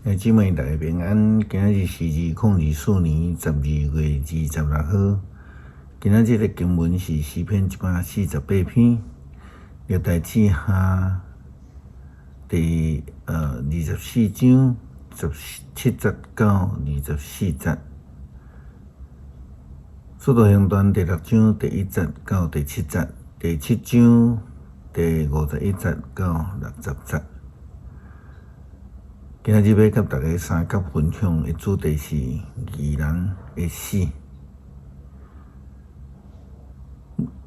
兄姊妹大家平安，今仔日是2024年12月26號。今仔日的經文是詩篇148篇，歷代志下第24章17節到24節，使徒行傳第六章第一節到第七節，第七章第51節到60節。今仔日欲佮大家相佮分享的主題是義人的死，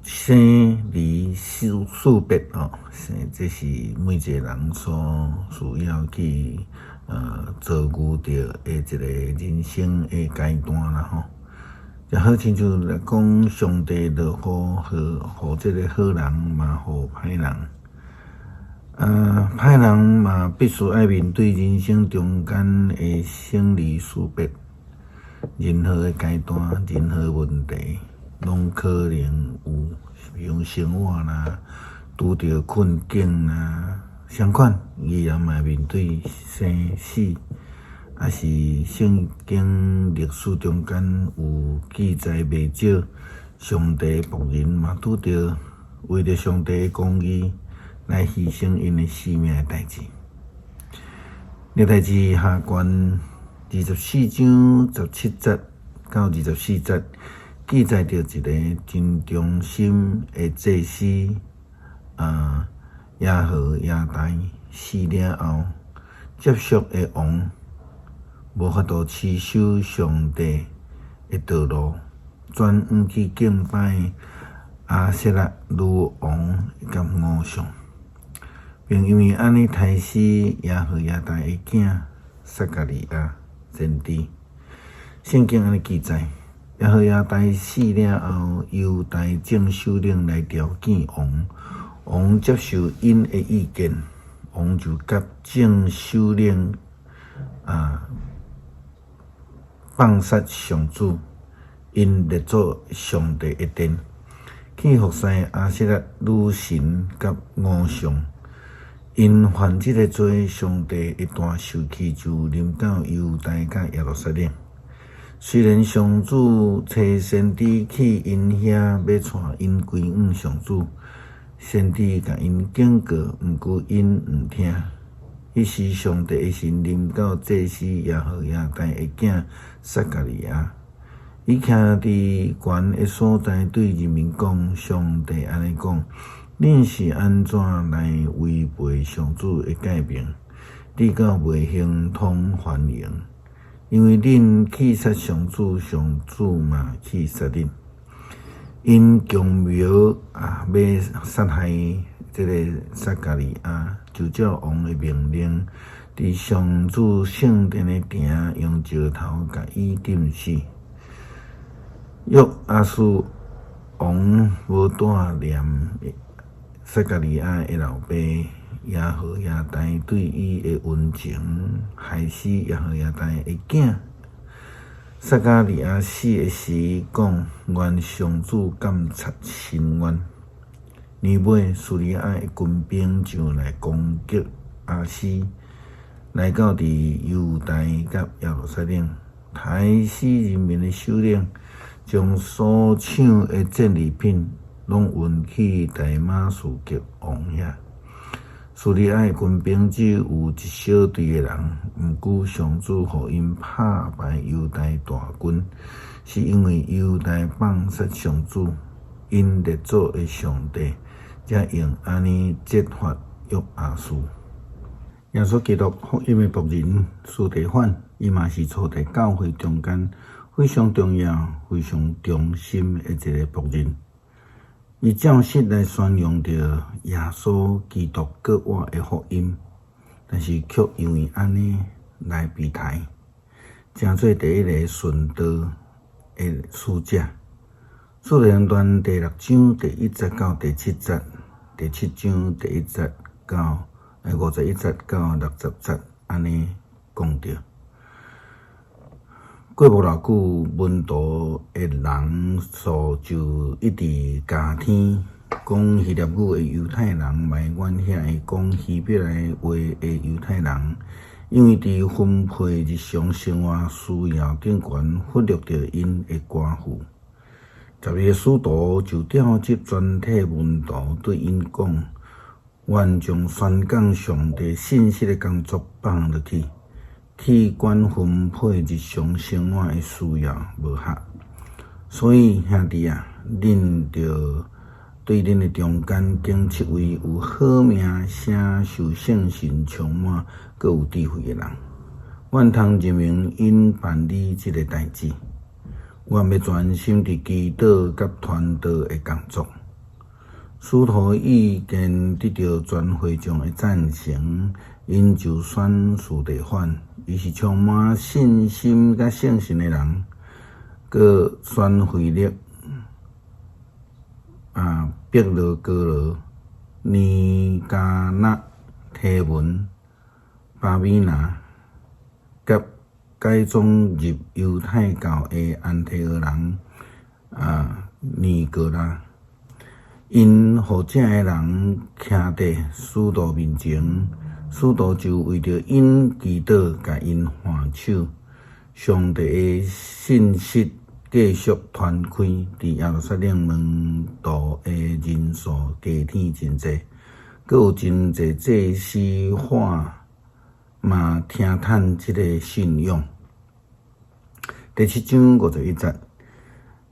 生離死別哦，這是每一個人所需要去遭遇著的一個人生的階段啦吼。就好親像來講，上帝落雨予這个好人，嘛予歹人。歹人嘛必須愛面對人生中間的生離死別，任何的階段，任何問題，攏可能有，比如生活啦，拄著困境啦，相款，義人嘛面對生死，抑是聖經歷史中間有記載袂少，上帝僕人嘛拄著為著上帝的公義來犧牲𪜶的性命的代誌。歷代志下卷24章17節到24節，記載著一个真忠心的祭司耶何耶大死了後，接續的王無法度持守上帝的道路，轉往去敬拜亞舍拉女王佮偶像。並因為按呢刣死耶何耶大的囝撒迦利亞先知。聖經按呢記載：耶何耶大死了後，猶大眾首領來朝見王，王接受𪜶的意見，王就佮眾首領放殺上主，𪜶列祖上帝的殿，去服侍亞舍拉女神佮偶像。𪜶犯這个罪，上帝的大受氣就臨到猶大佮耶路撒冷。雖然上主差先知去𪜶遐，欲帶𪜶歸向上主，先知共𪜶警告，毋過𪜶毋聽。彼時，上帝的神臨到祭司耶何耶大的囝撒迦利亞，伊徛佇懸的所在，對人民講：上帝按呢講，恁是按怎來違背上主的誡命，直到袂亨通繁榮？因為恁棄殺上主，上主嘛棄殺恁。𪜶強謀欲殺害這个撒迦利亞，就照王的命令，佇上主聖殿的埕用石頭共伊釘死。約阿斯王無帶念撒迦利亞的老爸耶何耶大對伊的恩情，害死耶何耶大的囝。撒迦利亞死的時，講願上主監察伸冤。年尾，敘利亞的軍兵上來攻擊亞斯，來到佇猶大佮耶路撒冷，刣死人民的首領，將所搶的戰利品攏運去大馬士革王遐。敘利亞的軍兵只有一小隊的人，毋過上主予𪜶拍敗猶大大軍，是因為猶大放殺上主，𪜶列祖的上帝，才用按呢責罰約阿斯。耶穌基督福音的僕人司提反，伊嘛是初代教會中間非常重要、非常忠心的一个僕人。伊照實來宣揚著耶穌基督閣活的福音，但是卻因為按呢來被刣，成做第一个殉道的使者。使徒行傳第六章第一節到第七節，第七章第一節到51節到60節，按呢講著。過無偌久，門徒的人數就一直加添。講希臘語的猶太人埋怨遐个講希伯來話的猶太人，因為佇分配日常生活需要頂懸忽略著𪜶的寡婦。12個使徒就召集全體門徒對𪜶講：願將宣講上帝信息的工作放落去，去管分配日常生活的需要無合。所以兄弟啊，恁著對恁的中間揀七位有好名聲、受聖神充滿、閣有智慧的人，願通任命𪜶辦理這个代誌。願欲專心佇祈禱佮傳道的工作。使徒意見得著全會眾的贊成，𪜶就選司提反，伊是充滿信心佮聖神的人，閣選腓力、彼羅哥羅、尼迦納、提門、巴米拿，佮改宗入猶太教的安提阿人尼哥拉。𪜶予遮个人徛佇使徒面前，使徒就為著𪜶祈禱，共𪜶按手。上帝的信息繼續傳開，佇耶路撒冷門徒的人數加添真濟，閣有真濟祭司長嘛聽迵這个信仰。第七章51節，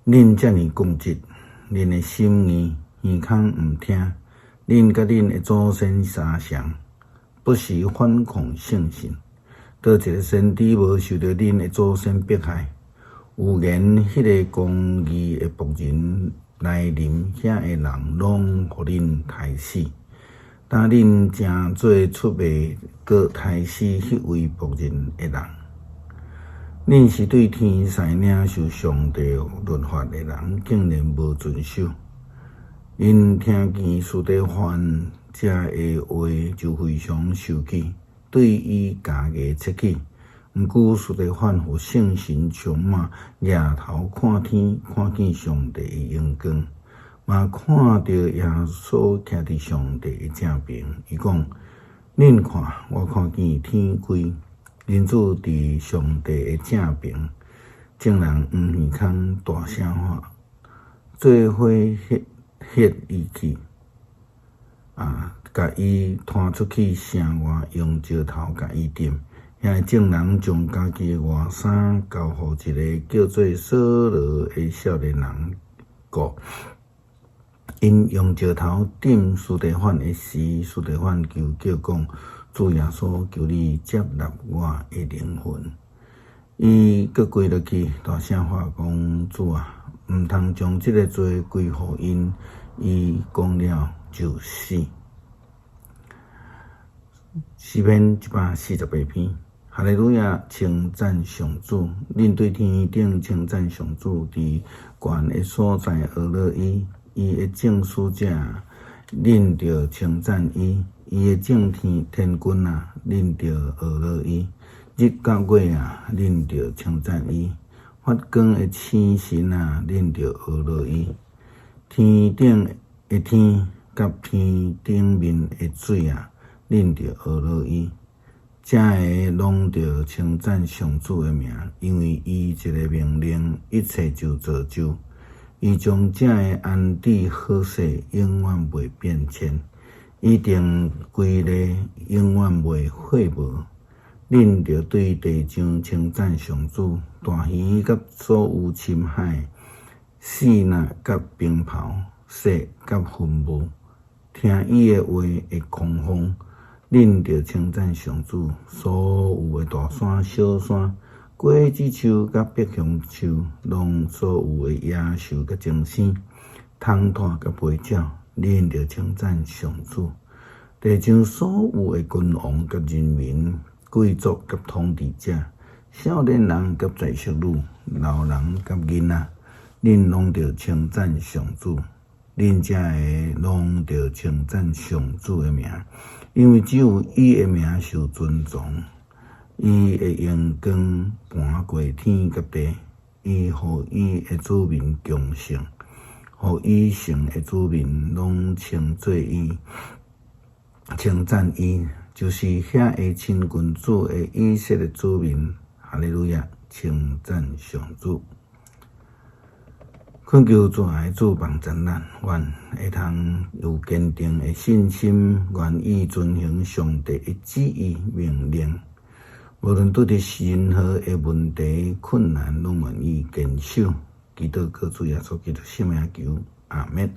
恁遮爾固執，恁的心硬，耳孔毋聽，恁佮恁的祖先相像，不時反抗聖神。佗一个先知無受著恁的祖先迫害？有緣彼个公義的僕人來臨，遐个人攏予恁刣死。當恁成做出賣閣刣死彼位僕人的人，恁是對天使領受上帝律法的人，竟然無遵守。𪜶聽見司提反遮个話，就非常受氣，對伊咬牙切齒。毋過司提反予聖神充滿，舉頭看天，看見上帝的榮光，嘛看著耶穌徛佇上帝的正爿。伊講：恁看，我看見天開，人子佇上帝的正爿。眾人黃耳孔大聲喊，做伙歇伊去，共伊拖出去城外，用石頭共伊擲。遐眾人將家己的外衫交予一个叫做掃羅的少年人顧。𪜶用石頭擲司提反的時，司提反求叫講：主耶穌，求你接納我的靈魂。伊閣跪落去，大聲喊講：主啊，毋通將這个罪歸予𪜶。伊講了就死。詩篇148篇，哈利路亞！稱讚上主，恁對天頂稱讚上主，佇懸的所在呵咾伊，伊的眾使者，恁著稱讚伊；伊的眾天軍啊，恁著呵咾伊；日佮月啊，恁著稱讚伊；發光的星辰啊，恁著呵咾伊；天頂的天佮天頂面的水啊，恁著呵咾伊。遮个攏著稱讚上主的名，因為伊一个命令，一切就造就。伊將遮个安置好勢，永遠袂變遷；伊定規例，永遠袂廢無。恁著對地上稱讚上主，大魚佮所有深海，細衲佮冰雹，雪佮雲霧，聽伊的話會狂風。恁著稱讚上主，所有的大山、小山、果子樹佮白橡樹，攏所有的野獸佮精牲，蟲豸佮飛鳥，恁著稱讚上主。地上所有的君王佮人民、貴族佮統治者、少年人佮宰相女、老人佮囡仔，恁攏著稱讚上主。恁遮个攏著稱讚上主的名，因為只有伊的名受尊崇。伊的榮光盤過天佮地，伊予伊的子民強盛，予伊城的子民攏稱做伊，稱讚伊。就是遐會親近主的以色列子民。哈利路亞，稱讚上主。懇求慈愛主幫贊咱，願會通有堅定的信心，願意遵行上帝的旨意命令。無論拄著任何的問題困難，攏願意堅守。祈禱靠主耶穌基督聖名求，阿們。